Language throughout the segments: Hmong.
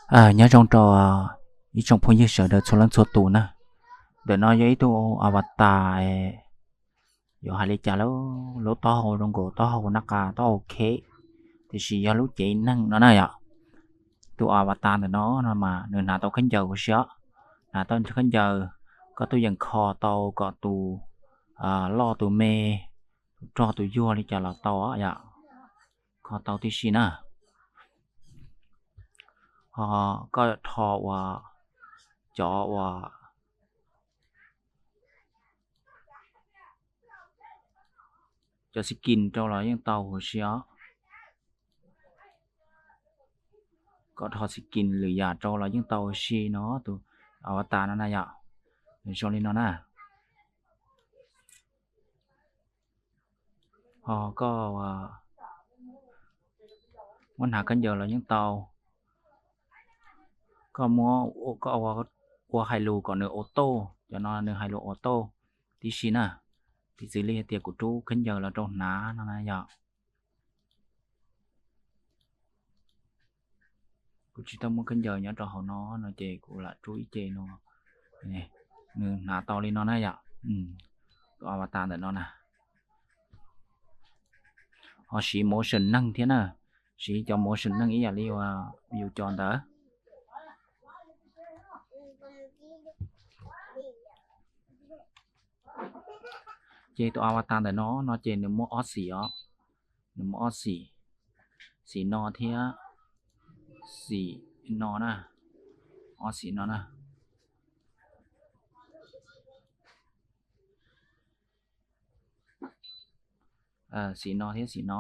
Nyob zoo rau ib tsoom phooj ywg sawv daws txhua leej txhua tus na. Ntawm no yog ib tug avatar, yuav hais li cas, lub taub hau zoo nkaus taub hau nab qa taub hau kheb, tiam sis yog lub cev neeg no na yom. Tus avatar ntawm no no mas nws hnav tau khaub ncaws huv si os, hnav tau khaub ncaws, koj tuaj yeem kho tau kom tus loj tus me, tus rog tus yuag li cas los tau yom, kho tau tib si na. Ho koj rho uas cov uas cov skin rau los yeej tau huv si os. Koj rho skin lwm yam rau los yeej tau huv si no, tus avatar no na yom. Nws zoo li no na. Ho koj muab hnav khaub ncaws los yeej tau. Koj muab, koj ua hais lus kom nws auto, cov no nws hais lus auto tib si na. Piv txwv li hais tias kuv rub khaub ncaws los rau hnav no na yom. Kuv tsis tau muaj khaub ncaws nyob rau hauv no no ces kuv lam rub ib ce no. Nws hnav tau li no na yom. Tus avatar ntawm no na, ho siv motion neeg thiab na, siv cov motion neeg ib yam li uas yus cov ntawd. Ces tus avatar ntawm no no ces nws muaj ob xim os, nws muaj ob xim, xim no thiab xim no na, ob xim no na, xim no thiab xim no.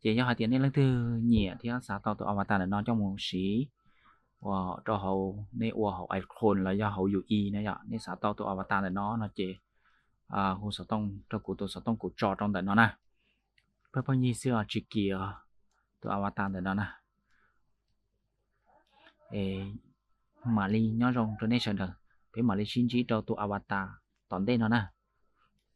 Ces yog hais tias nej leej twg nyiam thiab xav tau tus avatar ntawm no coj mus siv ua rau hauv nej ua hauv iClone los yog hauv U I na yom, nej xav tau tus avatar ntawm no no ces hu xov tooj rau kuv, tus xov tooj kuv tso rau ntawm no na. Pheej pheej yig xwb os, tsis kim tus avatar ntawm no na. Mam li nyob zoo rau nej sawv daws, peb mam li sib ntsib rau tus avatar tom ntej no na.